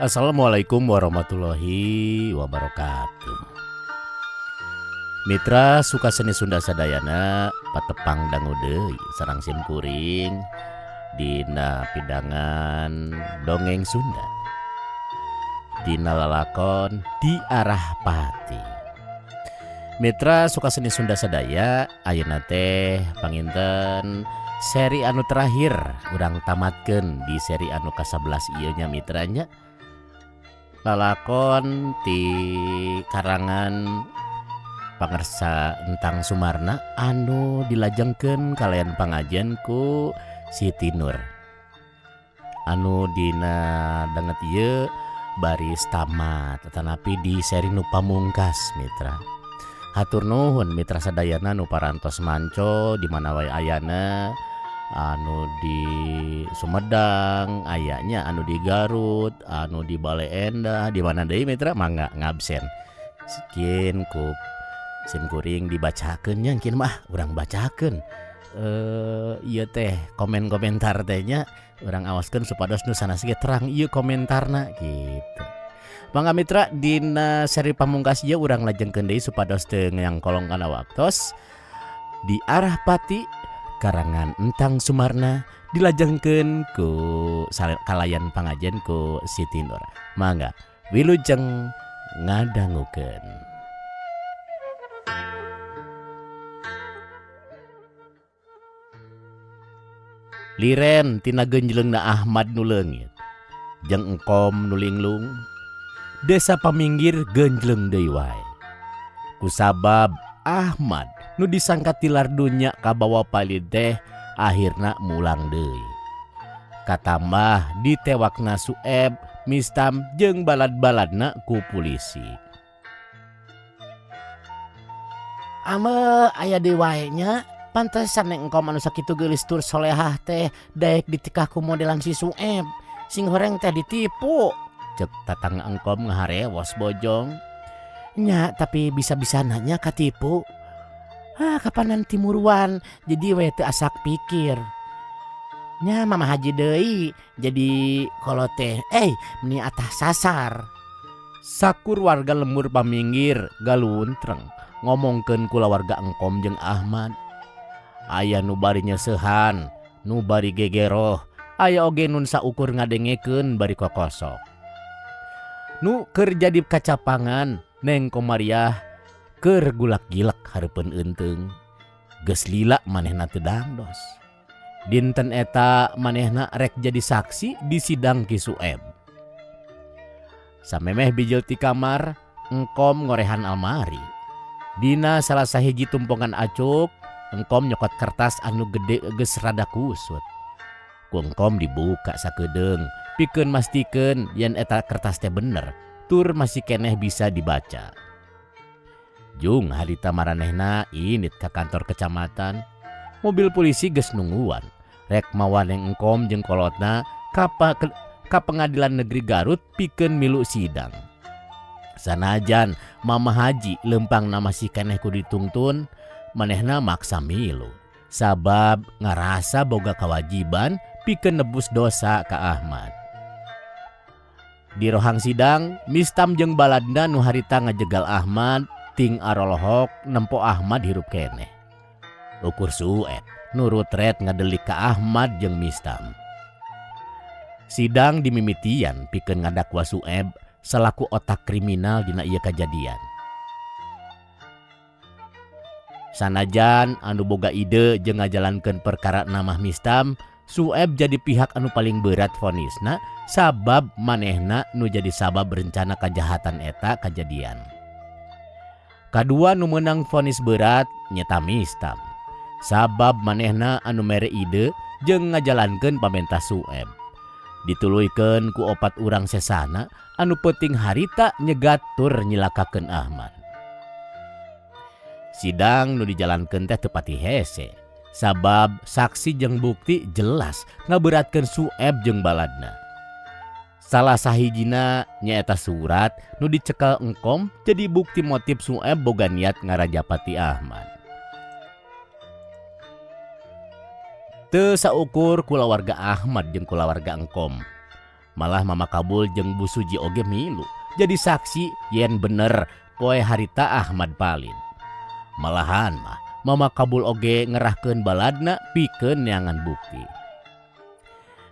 Assalamualaikum warahmatullahi wabarakatuh. Mitra Sukaseni Sunda sadayana, patepang dangu deui sareng sim kuring dina pidangan dongeng Sunda. Dina lalakon Di Arah Pati. Mitra Sukaseni Sunda sadaya, ayeuna teh panginten seri anu terakhir urang tamatkeun di seri anu ka-11 ieu nya mitranya. Lalakon ti karangan Pangersa Entang Sumarna anu dilajengkeun kalayan pangajen ku Siti Nur. Anu dina danget ieu baris tamat tetapi di seri nu pamungkas mitra. Hatur nuhun mitra sadayana nu parantos manco di mana wae ayana, anu di Sumedang ayanya, anu di Garut, anu di Baleendah, di mana deui mitra mangga ngabsen. Sieun ku sim kuring dibacakeun nya engkin mah urang bacakeun. Ieu teh komen-komentar teh nya urang awaskeun supados nu sanes ge terang ieu komentarna gitu. Mangga mitra dina seri pamungkas ieu urang lajengkeun deui supados teu ngayangkolong kana waktos. Di Arah Pati karangan Entang Sumarna dilajengkeun ku kalayan pangajen ku Siti Nur. Mangga wilujeng ngadangukeun. Liren tina genjleungna Ahmad nu leungit jeung engkom nu linglung, desa paminggir genjleung deui wae. Kusabab Ahmad nu disangka tilar dunya kabawa palid teh akhirna mulang deui. Katambah ditewakna Sueb, Mistam jeung balad-baladna ku polisi. Ame aya deui wae nya, pantesan neng engkom anu sakitu geulis tur solehah teh daek ditikah ku modelan si Sueb. Sing horeng teh ditipu. Cek tatangga engkom ngaharewos bojong. Nya tapi bisa-bisa nanya katipu. Ah, kapanan timuruan jadi we teu asak pikir. Nya mama haji deui jadi kalau teh meni atah sasar. Sakur warga lembur paminggir galuntreng ngomongkeun kulawarga engkom jeung Ahmad. Aya nu bari nyeusehan, nu bari gegeroh, aya oge nun saukur ngadengekeun bari kokosok. Nu keur jadi kacapangan Neng Komariah keur gulak-gilek hareupeun eunteung. Geus lila manehna teu dangdos. Dinten eta manehna rek jadi saksi di sidang Ki Sueb. Samemeh bijil ti kamar, engkom ngorehan almari. Dina salah sahiji tumpongan acuk, engkom nyokot kertas anu gede geus rada kusut. Ku engkom dibuka sakedeung, pikeun mastikeun yen eta kertas teh bener, tur masih keneh bisa dibaca. Jung harita maranehna init ka kantor kecamatan. Mobil polisi geus nungguan. Rek mawa neng engkom jeung kolotna ka pengadilan negeri Garut pikeun milu sidang. Sanajan Mama Haji lempangna masih keneh ku ditungtun, manehna maksa milu. Sabab ngarasa boga kewajiban pikeun nebus dosa ka Ahmad. Di rohang sidang, Mistam jeung baladna nu harita ngajegal Ahmad ting arolohok nempo Ahmad hirup keneh. Ukur Sueb nurut ret ngadelik ka Ahmad jeung Mistam. Sidang dimimitian pikeun ngadakwa Sueb selaku otak kriminal dina ieu kajadian. Sanajan anu boga ide jeung ngajalankeun perkara namah Mistam, Sueb jadi pihak anu paling berat vonisna sabab manehna nu jadi sabab rencana kajahatan eta kajadian. Kadua nu meunang vonis berat nyeta Mistam, sabab manehna anu mere ide jeung ngajalankeun pamentah Sueb. Dituluykeun ku opat urang sesana anu peuting harita nyegat tur nyilakakeun Ahmad. Sidang nu dijalankeun teh teu pati hese, sabab saksi jeung bukti jelas ngaberatkeun Sueb jeung baladna. Salah sahijina nyaeta surat nu dicekel engkom jadi bukti motif Sueb boga niat ngarajapati Ahmad. Teu saukur kulawarga Ahmad jeung kulawarga engkom. Malah Mama Kabul jeung Bu Suji oge milu jadi saksi yen bener poe harita Ahmad palid. Malahan mah Mama Kabul oge ngerahkeun baladna pikeun neangan bukti.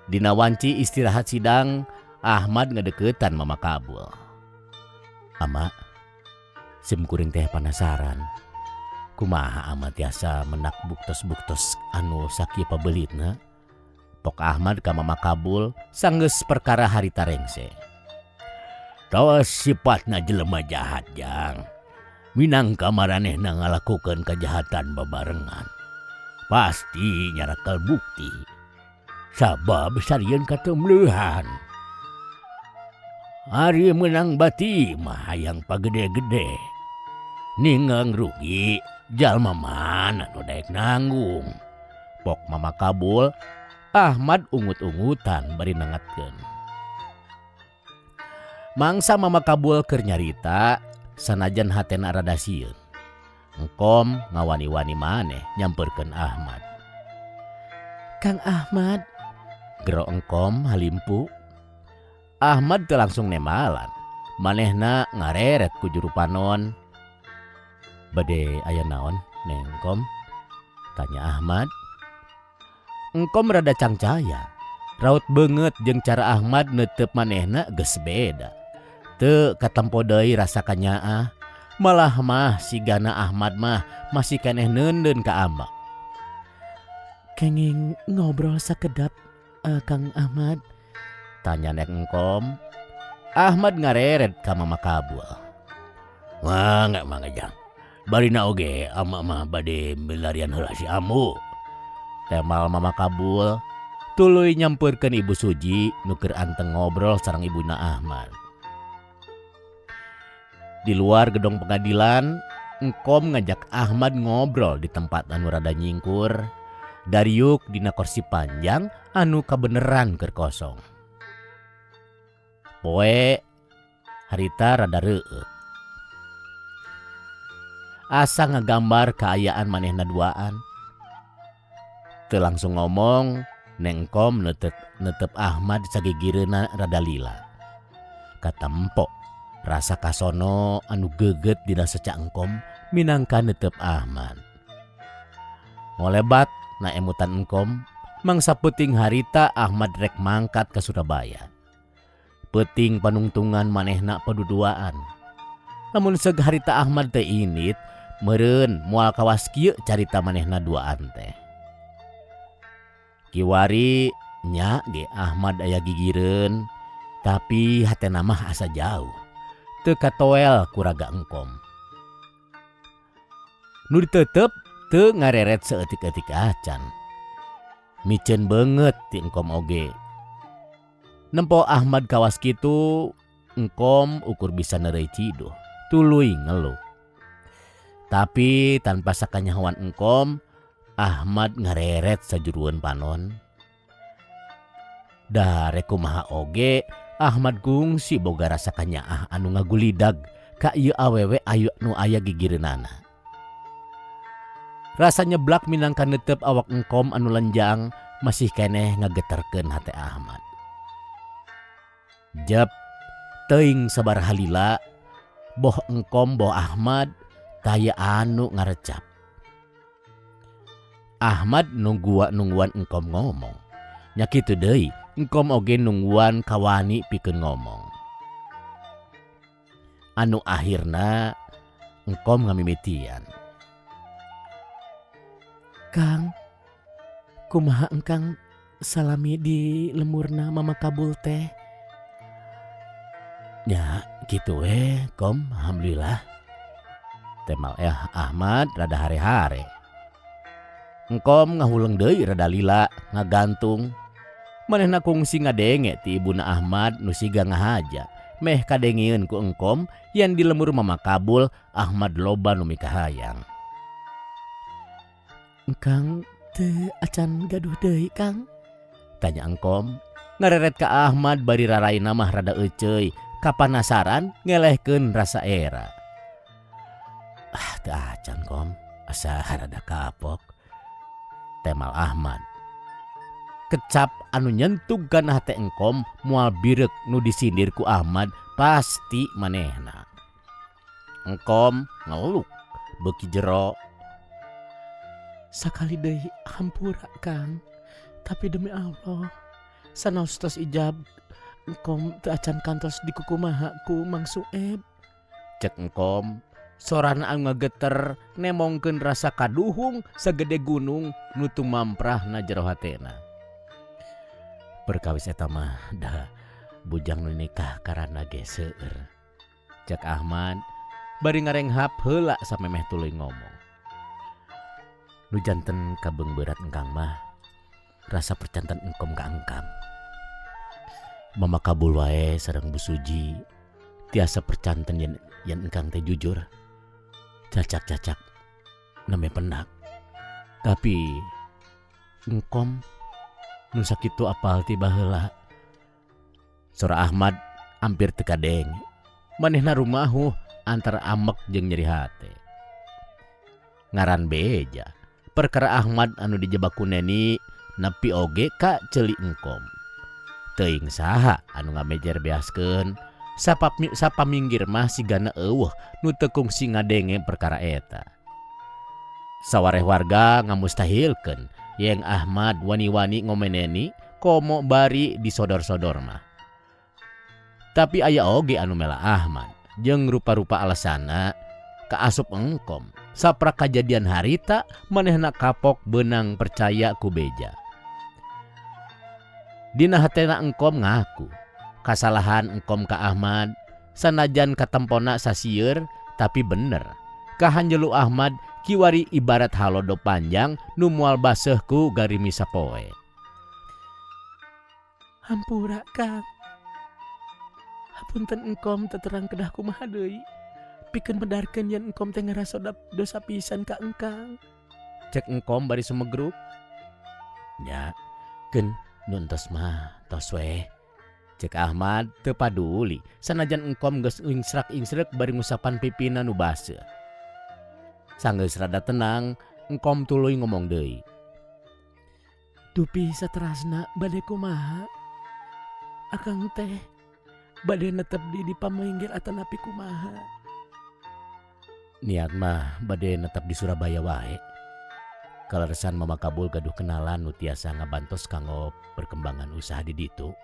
Dina wanci istirahat sidang, Ahmad ngedeketan Mama Kabul. "Ama, sim kuring teh penasaran. Kumaha ama tiasa menak buktos-buktos anu sakieu pabelitna?" Pok Ahmad ka Mama Kabul sanggeus perkara harita rengse. "Tawa sifatna jelema jahat, Jang. Minangka maranehna ngalakukeun kejahatan babarengan. Pasti nyarakel bukti. Sabab sarieun katemleuhan. Ari meunang bati mah hayang pagede-gede. Ningang rugi jalma mana nu daek nanggung?" Pok Mama Kabul. Ahmad ungut-ungutan bari nangatkeun. Mangsa Mama Kabul keur nyarita sanajan hatena rada sieun. Engkom ngawani-wani maneh nyamperkeun Ahmad. "Kang Ahmad," gero engkom halimpu. Ahmad teu langsung nembalan. Manehna ngareret ku juru panon. "Bade aya naon, Neng Kom?" tanya Ahmad. Engkom rada cangcaya. Raut beungeut jeung cara Ahmad neuteup manehna geus beda. Teu katempo deui rasa kanyaah. Malah mah sigana Ahmad mah masih keneh neundeun ka ama. "Kenging ngobrol sakedap, Kang Ahmad?" tanya Neng Engkom. Ahmad ngareret ka Mama Kabul. "Mangga, mangga, Jang. Barina oge ama mah bade milarian heula si Ambu." Temal Mama Kabul tuluy nyamperkeun Ibu Suji nu keur anteng ngobrol sareng ibuna Ahmad. Di luar gedung pengadilan, Engkom ngajak Ahmad ngobrol di tempat anu rada nyingkur. Dariuk dina kursi panjang anu kabeneran keur kosong. Poe harita rada reueuk. Asa ngagambar kaayaan manehna duaan. Teu langsung ngomong, Neng Kom netep Ahmad sagigireuna rada lila. Katempo rasa kasono anu geget dina seca engkom minangka netep Ahmad. Ngolebat na emutan engkom, mangsa peuting harita Ahmad rek mangkat ke Surabaya. Peuting panungtungan manehna paduduaan. Lamun seug harita Ahmad teh indit, meureun moal kawas kieu carita manehna duaan teh. Kiwari nya ge Ahmad aya gigireun, tapi hatena mah asa jauh. Teu katoel ku raga engkom. Nu ditetep teu ngareret saeutik-eutik acan. Miceun beungeut ti engkom oge. Nempo Ahmad kawas kitu, engkom ukur bisa neureuy ciduh, tuluy ngeluh. Tapi tanpa sakanyahoan engkom, Ahmad ngareret sajurueun panon. Da rek kumaha oge, Ahmad kungsi boga rasa kanyaah anu ngagulidag ka ieu awewe ayu nu aya gigireunana. Rasa nyeblak minangka netep awak engkom anu lenjang masih keneh ngageterkeun hate Ahmad. Jep, teuing sabaraha lila, boh engkom boh Ahmad taya anu ngarecap. Ahmad nungguan engkom ngomong. Nya kitu deui, engkom oge nungguan kawani pikeun ngomong. Anu akhirna engkom ngamimitian. "Kang, kumaha engkang salami di lemurna Mama Kabul teh?" "Nya kitu we, Kom, alhamdulillah." Temal Ahmad rada hare-hare. Engkom ngahuleng deui rada lila ngagantung. Manehna kungsi ngadenge ti ibuna Ahmad nu siga ngahaja. Meh kadengeun ku engkom yen di lemur Mama Kabul Ahmad loba nu mikahayang. "Engkang teu acan gaduh deui, Kang?" tanya engkom. Ngareret ka Ahmad bari raraina mah rada euceuy, kapanasaran ngelehkeun rasa era. "Ah, teu acan, Kom, asa rada kapok." Temal Ahmad. Kecap anu nyentug kana hate engkom moal birek nu disindir ku Ahmad pasti manehna. Engkom ngeluk beuki jero. Sakali deui hampura Kang, tapi demi Allah sanaos tos ijab engkom teu acan kantos dikukumaha ku Mang Sueb. Cek engkom sorana anu ngageter nemongkeun rasa kaduhung sagede gunung nu tumamprahna jero hatena. Perkawis eta mah da bujang nu nikah karana ge seueur. Cek Ahmad bari ngarenghap heula samemeh tuluy ngomong. Nu janten kabeung beurat engkang mah rasa percanten engkom ka engkang. Mama kabul wae sareng Bu Suji tiasa percanten yen engkang teh jujur. Cacak-cacak nembe pendak. Tapi engkom nu sakitu apal ti baheula. Sora Ahmad hampir teu kadenge. Manehna rumahuh antara amek jeung nyeri hate. Ngaran beja perkara Ahmad anu dijebak ku Neni nepi oge ka ceuli engkom. Teuing saha anu ngamejer beaskeun sapaminggir mah sigana eueuh nu teu kungsi ngadenge perkara eta. Sawareh warga ngamustahilkeun yen Ahmad wani-wani ngomeneni komo bari disodor-sodor mah. Tapi aya oge anu mela Ahmad jeung rupa-rupa alasana kaasup engkom. Saprak kajadian harita manehna kapok beunang percaya ku beja. Dina hatena engkom ngaku kasalahan engkom ka Ahmad sanajan katempona sasieur tapi bener. Kahanjelu Ahmad kiwari ibarat halodo panjang nu moal baseuh ku garimi sapoe. Hampura Kang. Hapunten engkom teterang kedah kumaha deui. Pikeun medarkeun yen engkom teh ngarasa dosa pisan ka engkang. Cek engkom bari sumegruk. Nya, keun nu entos mah tos weh. Cek Ahmad teu paduli sanajan engkom geus ingsrak-ingsrek bari ngusapan pipina nu baseuh. Sanggeus rada tenang, engkom tuluy ngomong deui. Dupi saterasna bade kumaha? Akang teh bade netep di paminggir atanapi kumaha? Niat mah bade netep di Surabaya wae. Kaleresan Mama Kabul gaduh kenalan nu tiasa ngabantos kanggo perkembangan usaha di ditu.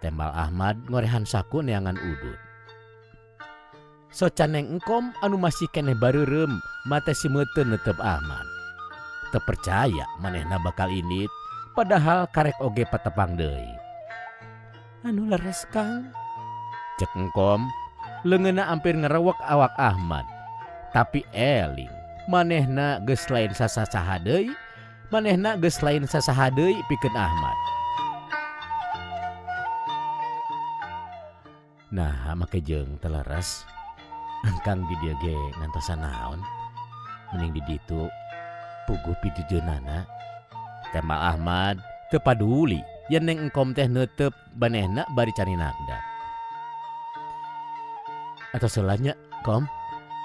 Tembal Ahmad ngorehan saku neangan udut. Socaneng engkom anu masih keneh bareureum mate si meuteun netep Ahmad. Teu percaya manehna bakal indit padahal karek oge patepang deui. Anu leres Kang. Cek engkom leungeunna ampir ngerewek awak Ahmad. Tapi eling manehna geus lain sasaha deui, manehna geus lain sasaha deui pikeun Ahmad. Nah, make jeung teleres engkang di dieu ge ngantosan naon? Mending di ditu puguh pitujeunana. Tema Ahmad teu paduli yen neng engkom teh neuteup banehna bari caninakda. Atau selanya kom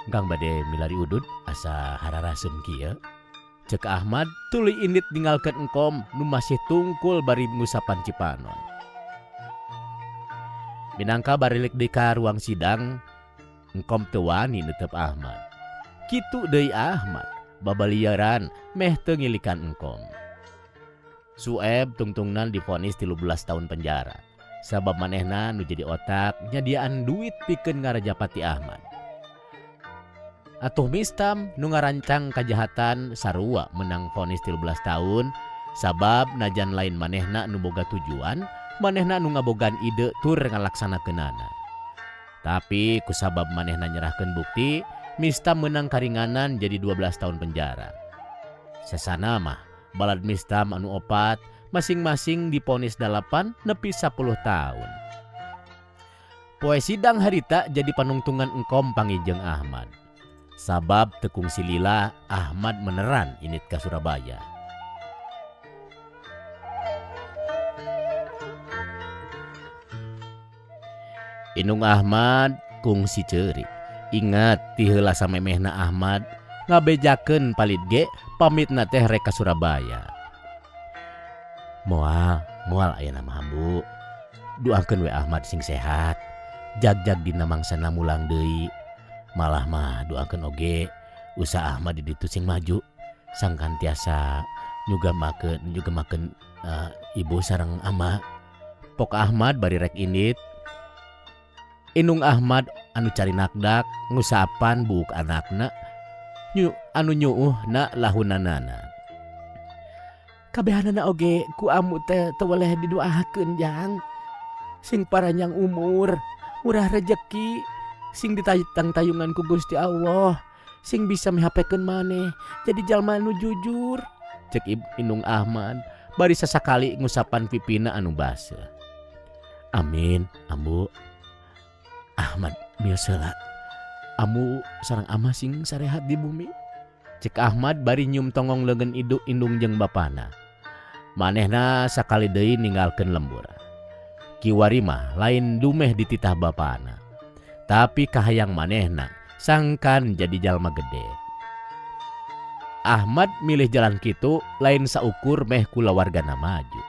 engkang bade milari udud asa hararaseum kieu. Cek Ahmad tuluy indit ninggalkeun engkom nu masih tungkul bari ngusapan cipanon. Minangka barilik deui ka ruang sidang, engkom teu wani neuteup Ahmad. Kitu deui Ahmad babaliaran meh teu ngilikan engkom. Sueb tungtungnan divonis 13 tahun penjara. Sabab manehna nu jadi otak nyadiaan duit pikeun ngarajapati Ahmad. Atuh Mistam nu ngarancang kajahatan sarua menang vonis 13 tahun sabab najan lain manehna nu boga tujuan, manehna nu ngabogaan ide tur ngalaksanakeunana. Tapi kusabab manehna nyerahkeun bukti, Mistam menang karinganan jadi 12 tahun penjara. Sesana mah balad Mistam anu opat masing-masing diponis 8 nepi 10 tahun. Poe sidang harita jadi panungtungan engkom pangijeng Ahmad. Sabab tekung silila Ahmad meneran init ka Surabaya. Indung Ahmad kungsi ceurik. Ingat ti heula samemehna Ahmad ngabejakeun palid ge pamitna teh rek ka Surabaya. Moal, moal ayeuna mah Ambu. Duakeun we Ahmad sing sehat. Jagjag dina mangsana mulang deui. Malah mah duakeun oge usaha Ahmad di ditu sing maju. Sangkan tiasa nyugemakeun ibu sareng ama. Pok Ahmad bari rek indit. Indung Ahmad anu carinakdak ngusapan buuk anakna anu nyuuhna lahunanana. Kabehanana oge ku amu teh teu weleh diduakeun jang. Sing paranjang umur, murah rejeki, sing ditayang-tayungan ku Gusti Allah, sing bisa mihapekeun maneh jadi jalma anu jujur. Cek Indung Ahmad bari sasakali ngusapan pipina anu baseuh. Amin, Ambu. Ahmad mios heula. Ambu sareng amah sing sarehat di bumi. Cek Ahmad bari nyium tonggong leungeun indung jeung bapana. Manehna sakali deui ninggalkeun lembur. Kiwari mah lain dumeh dititah bapana. Tapi kahayang manehna sangkan jadi jalma gede. Ahmad milih jalan kitu lain saukur meh kulawargana maju.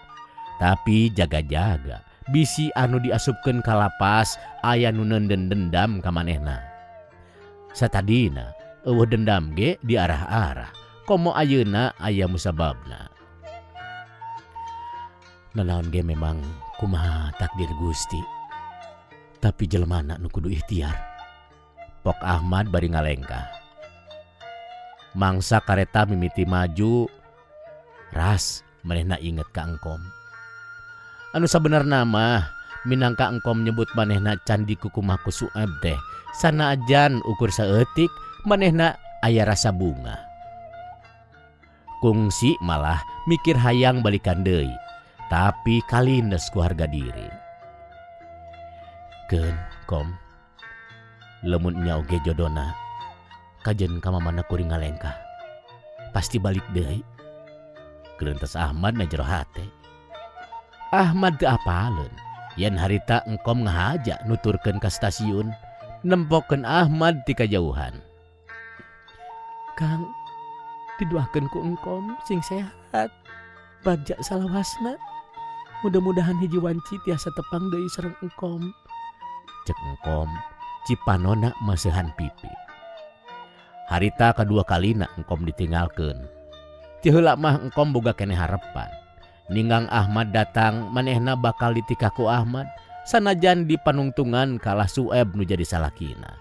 Tapi jaga-jaga bisi anu diasupkeun ka lapas aya nu neunden dendam ka manehna. Satadina eueuh dendam ge diarah-arah. Komo ayeuna aya musababna. Nanaon ge memang kumaha takdir Gusti. Tapi jelemana nu kudu ikhtiar. Pok Ahmad bari ngalengkah. Mangsa kareta mimiti maju, ras manehna inget ka engkom. Anu sabenerna mah minangka engkom nyebut manehna candi kukumaha ku Sueb teh sanajan ukur saeutik manehna aya rasa bunga. Kungsi malah mikir hayang balikan deui, tapi kalindes ku harga diri. Keun kom, lemun nya oge jodona, kajen ka mamana kuring ngalengkah, pasti balik deui. Geurentes Ahmad na jero hate. Ahmad teu apaleun yen harita engkom ngahaja nuturkeun ka stasiun, nempokeun Ahmad ti kajauhan. Kang, diduakeun ku engkom sing sehat, bagja salawasna. Mudah-mudahan hiji wanci tiasa tepang deui sareng engkom. Cek engkom, cipanona maseuhan pipi. Harita kadua kalina engkom ditinggalkeun. Ti heula mah engkom boga keneh harepan. Ninggang Ahmad datang manehna bakal ditikah ku Ahmad sanajan di panungtungan kalah Sueb nu jadi salakina.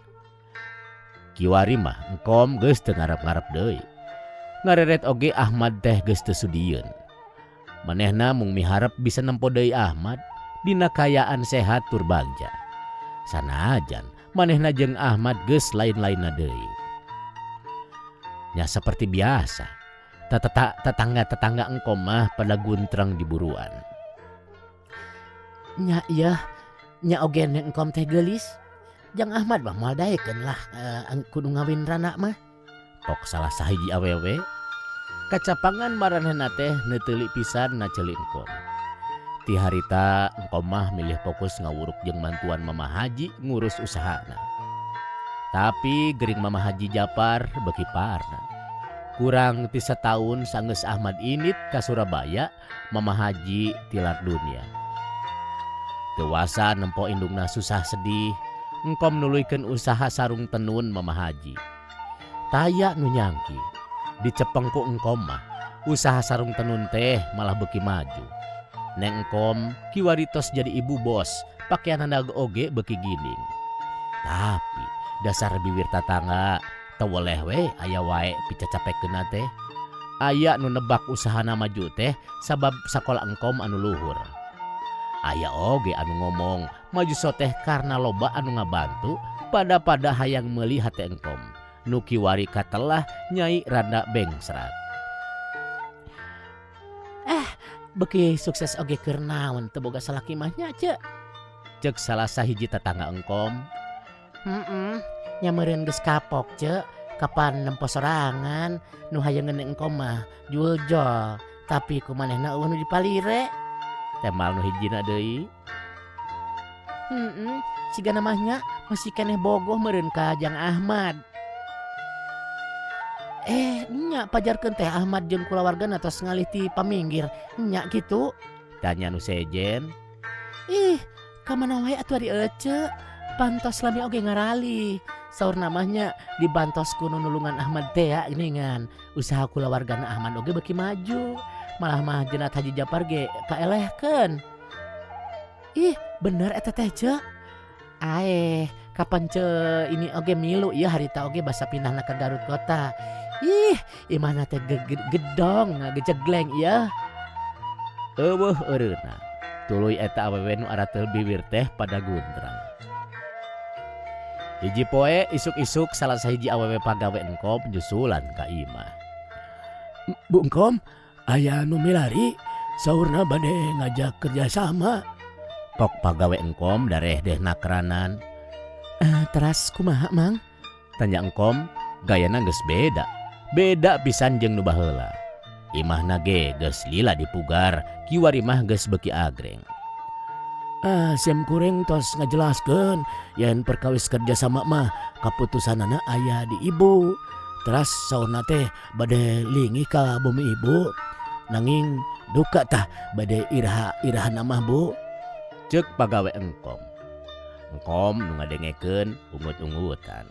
Kiwari mah engkom geus teu ngarep-ngarep deui. Ngareret oge Ahmad teh geus teu sudieun. Manehna mung miharep bisa nempo deui Ahmad dina kayaan sehat tur bagja. Sanajan manehna jeung Ahmad geus lain-lainna deui. Nya seperti biasa, tetangga-tetangga engkom mah pada guntreng di buruan. Nya ieu, nya oge engkom teh geulis. Jang Ahmad mah moal daekeun lah kudu ngawin rana mah. Pok salah sahiji awewe. Kacapangan maranehna teh neuteuli pisan na ceuli engkom. Ti harita engkom mah milih fokus ngawuruk jeung mantuan Mama Haji ngurus usahana. Tapi gering Mama Haji Japar beuki parna. Kurang ti sataun sanggeus Ahmad indit ka Surabaya, Mama Haji tilar dunia. Teu wasa nempo indungna susah sedih, engkom nuluykeun usaha sarung tenun Mama Haji. Taya nu nyangki, dicepeng ku engkom mah, usaha sarung tenun teh malah beuki maju. Neng engkom kiwari tos jadi ibu bos, pakaianana oge beuki ginding. Tapi dasar biwir tatangga teu weleh we aya wae picacapekeunna teh. Aya nu nebak usahana maju teh sabab sakola engkom anu luhur. Aya oge anu ngomong maju soteh karena loba anu ngabantu pada-pada hayang meuli hate engkom. Nu kiwari katelah Nyai Randa Bengsrat. Beuki sukses oge keur naon teu boga salaki mah nya ceuk. Ceuk salah sahiji tetangga engkom. Heeh, nya meureun geus kapok ceuk, kapan nempo sorangan nu hayang ngeuneu engkom mah juljol, tapi ku manehna eueuh nu dipalire. Temal nu hijina deui. Heeh, sigana mah nya masih keneh bogoh meureun ka Jang Ahmad. Nya pajarkeun teh Ahmad jeung kulawargana tos ngalih ti paminggir. Nya kitu? Tanya nu sejen. Ih, ka mana wae atuh ari ece? Pantos lami oge ngaralih. Saurna mah nya dibantos ku nu nulungan Ahmad teh ya geuningan. Usaha kulawargana Ahmad oge beuki maju. Malah mah jenat Haji Japar ge kaelehkeun. Ih, bener eta teh ce? Aeh, kapan ce ini oge milu ieu harita oge basa pindahna ka Garut kota. Ih, imahna teh gedong ngagejegleng ieu. Eueuh eureuna. Tuluy eta awewe nu arateul bibir teh pada guntrang. Hiji poe isuk-isuk salah sahiji awewe pagawe engkom nyusulan ka imah. Bu engkom, aya nu milari saurna bade ngajak kerjasama. Pok pagawe engkom dareh deh nakranan. Teras kumaha mang? Tanya engkom, gayana geus beda. Beda pisan jeung nu baheula. Imahna ge geus lila dipugar, kiwari mah geus beuki agreng. Sim kuring tos ngajelaskeun yen perkawis kerjasama mah kaputusanana aya di ibu. Teras saurna teh bade linggih ka bumi ibu. Nanging duka tah bade iraha-irahana mah bu. Ceuk pagawe engkom. Engkom nu ngadengekeun ungut-ungutan.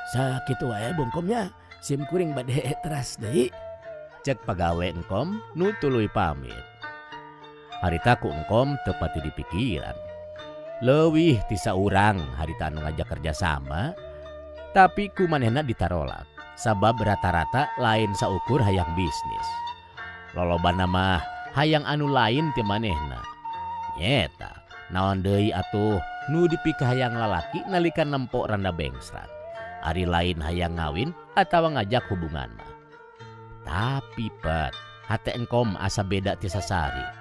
Sakitu wae bungkomnya. Sim kuring bade teras deui. Cek pagawe engkom nu tuluy pamit. Harita ku engkom teu pati dipikiran. Leuwih ti saurang harita anu ngajak kerja sama, tapi ku manehna ditarolak. Sabab rata-rata lain saukur hayang bisnis. Lolobana mah hayang anu lain ti manehna. Nyeta, naon deui atuh nu dipikahayang lalaki nalika nempo randa bengsrat. Ari lain hayang ngawin atawa ngajak hubungan mah. Tapi pet, hate engkom asa beda ti sasari.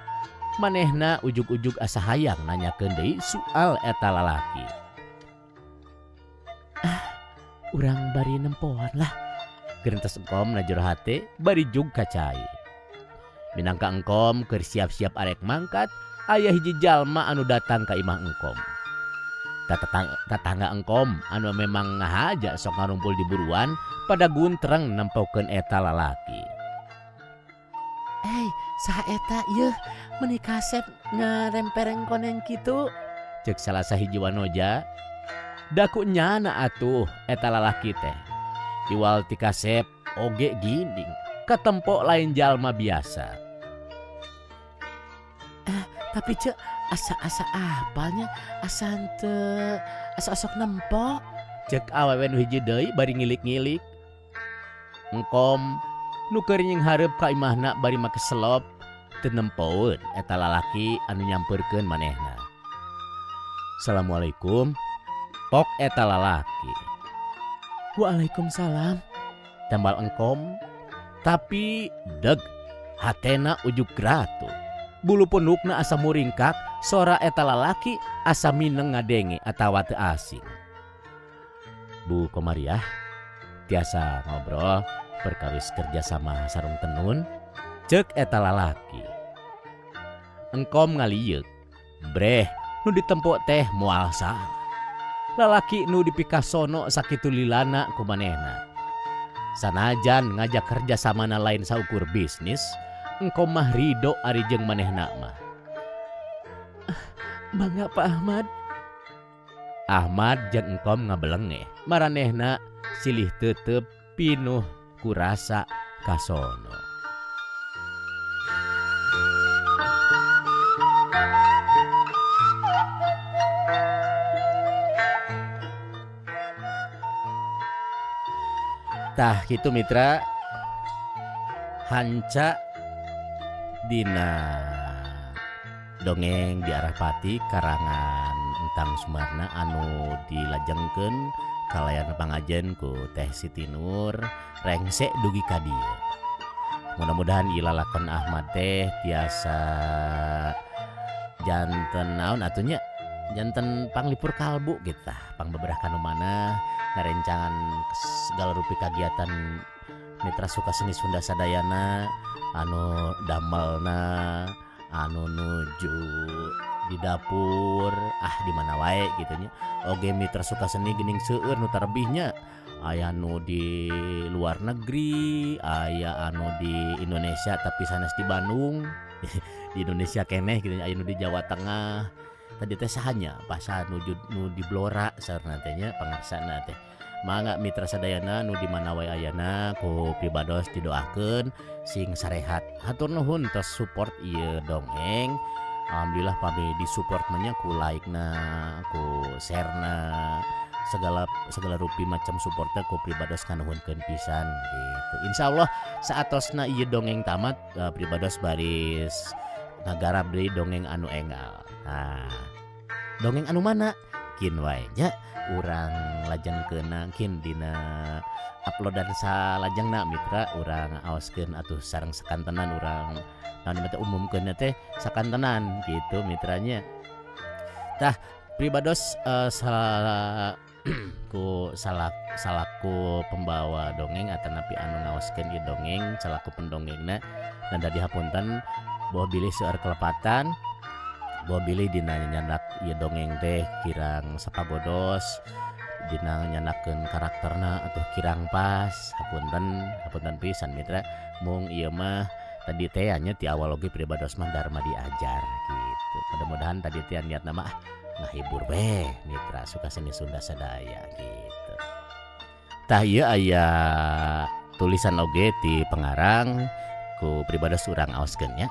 Manehna ujug-ujug asa hayang nanyakeun deui soal eta lalaki. Urang bari nempoan lah. Gerentes engkom na jero hate bari jug ka cai. Minangka engkom keur siap-siap arek mangkat, aya hiji jalma anu datang ka imah engkom. Tatangga engkom anu memang ngahaja sok ngarumpul di buruan pada guntreng nempokeun eta lalaki. Saha eta ieu meuni kasep ngarempereng koneng kitu? Ceuk salah sahiji wanoja. Daku nyana atuh eta lalaki teh. Iwal ti kasep oge ginding, katempo lain jalma biasa. Tapi cek asa-asa apalnya, asa henteu, asa osok nempo. Cek awewe nu hiji deui bari ngilik-ngilik. Engkom nu keur nyinghareup ka imahna bari make selop teu nempoeun eta lalaki anu nyampeurkeun manehna. Assalamualaikum. Pok eta lalaki. Waalaikumsalam. Tambal engkom, tapi deg hatena ujug gratu. Bulu punukna asa muringkak, sora eta lalaki asa mineng ngadenge atawa teu asing. Bu Komariah tiasa ngobrol perkawis kerja sama sarung tenun, ceuk eta lalaki. Engkom ngalieuk, breh nu ditempok teh moal salah. Lalaki nu dipikasono sakitu lilana ku manehna. Sanajan ngajak kerja samana lain saukur bisnis, engkom mah ridho ari jeung manehna mah. Bangga Pak Ahmad. Ahmad jeung engkom ngabelengeh, maranehna silih tetep pinuh kurasa kasono. Tah kitu mitra, hanca dina dongeng di arah pati karangan Entang Sumarna anu dilajengkeun kalayan pangajen ku Teh Siti Nur rengse dugi ka dieu. Mudah-mudahan ieu lalakon Ahmad teh tiasa janten naon atuh nya, janten panglipur kalbu gitu tah, pangbeberah kanu manah ngarencangan segala rupi kagiatan mitra suka seni Sunda sadayana anu damelna anu nuju Di dapur ah di mana wae gitu nya. Oge mitra suka seni geuning seueur nu tarebihnya, aya nu di luar negeri, aya anu di Indonesia tapi sanes di Bandung, di Indonesia keneh gitu nya, aya nu di Jawa Tengah. Tadi teh saha nya basa nuju nu di Blora saurna teh nya pangarsana teh. Mangga mitra sadayana nu di mana wae ayana ku pribados didoakeun sing sarehat. Hatur nuhun tos support ieu dongeng. Alhamdulillah pami disupport mah nya ku like na, ku share na, segala segala rupi macam supportna ku pribados nganuhunkeun pisan gitu. Insyaallah saatosna ieu dongeng tamat, pribados baris ngagarap deui dongeng anu enggal. Nah, dongeng anu mana? Kin wae nya urang lajengkeunna kin dina uploadan salajengna mitra urang aoskeun atuh sareng sakantenan urang naon teh umumkeun teh sakantenan gitu mitranya. Tah pribados ku salaku pembawa dongeng atanapi anu ngaoskeun ieu dongeng salaku pendongengna dan tadi hapunten boh bilih seueur kelepatan, boh bilih dina nyandak ieu dongeng teh kirang sapagodos dina nyandakeun karakterna atau kirang pas, hapunten hapunten pisan mitra. Mung ieu mah tadi teh nya ti awal oge pribados mah dharma diajar gitu. Mudah-mudahan tadi teh niatna mah ngahibur we mitra suka seni Sunda sadaya gitu. Tah ieu aya tulisan oge ti pengarang ku pribados urang aoskeun nya.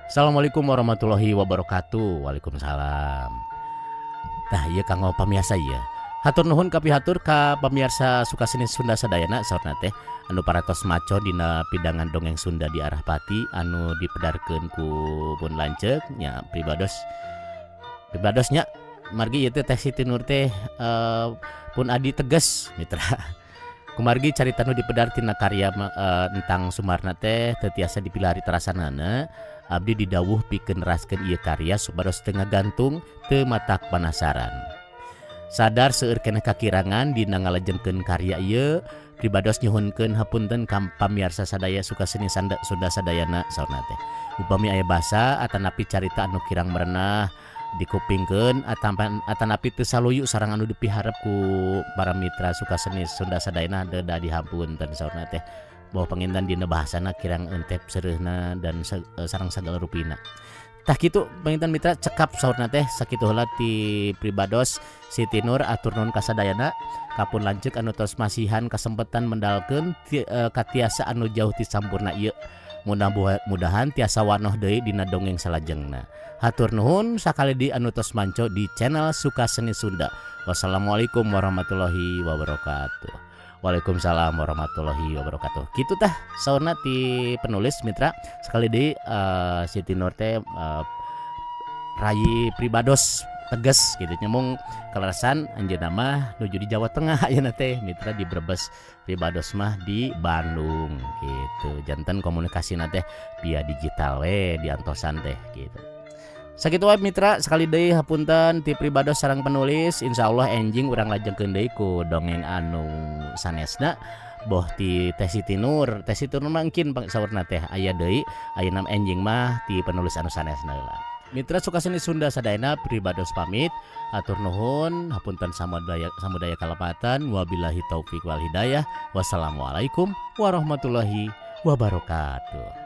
Assalamualaikum warahmatullahi wabarakatuh. Waalaikumsalam. Tah ieu kanggo pamiarsa ieu. Hatur nuhun kapihatur ka pamiarsa suka seni Sunda sadayana saurna teh anu paratos maco dina pidangan dongeng Sunda di arah pati anu dipedarkeun ku pun lanceuk nya pribados pribados nya margi ieu teh Teh Siti Nur teh pun adi tegas mitra. Kumargi carita nu dipedar tina karya Entang Sumarna teh teu tiasa dipilari terasanana, abdi didawuh pikeun neraskeun ieu karya supados teu ngagantung teu matak panasaran. Sadar seueur keneh kakirangan dina ngalajengkeun karya ieu, pribados nyuhunkeun hapunten ka pamiarsa sadaya suka seni Sunda sadayana saurna teh. Upami aya basa atanapi carita anu kirang merenah dikupingkeun atanapi teu saluyu sareng anu dipiharep ku para mitra suka seni Sunda sadayana deda dihapunten saurna teh. Bahwa panginten dina bahasana kirang entep seureuhna dan sareng sagala rupina. Tah kitu panginten mitra cekap saurna teh sakitu heula ti pribados Siti Nur atur nuhun kasadayana kapun lanceuk anu tos masihan kasempatan mendalkeun katiasa anu jauh ti sampurna ieu. Mudah-mudahan tiasa wanoh deui dina dongeng salajengna. Hatur nuhun sakali deui anu tos manco di channel Suka Seni Sunda. Wassalamualaikum warahmatullahi wabarakatuh. Waalaikumsalam warahmatullahi wabarakatuh. Kitu tah saurna ti penulis mitra sekali deui, Siti Nur teh rayi pribados tegas gitu nya mung kaleresan anjeunna mah nuju di Jawa Tengah ayeuna teh mitra di Brebes, pribados mah di Bandung gitu. Janten komunikasina teh via digital we diantosan teh gitu. Sakitu wae mitra sekali deui hapunten ti pribados sareng penulis, insyaallah enjing urang lajengkeun deui ku dongeng anu sanesna boh ti Teh Siti Nur. Teh Siti Nur mah engkin saurna teh aya deui ayeuna enjing mah ti penulis anu sanesna heula. Mitra suka seni Sunda sadayana pribados pamit atur nuhun hapunten samudaya samudaya kalepatan wabillahi taufik wal hidayah. Wassalamualaikum warahmatullahi wabarakatuh.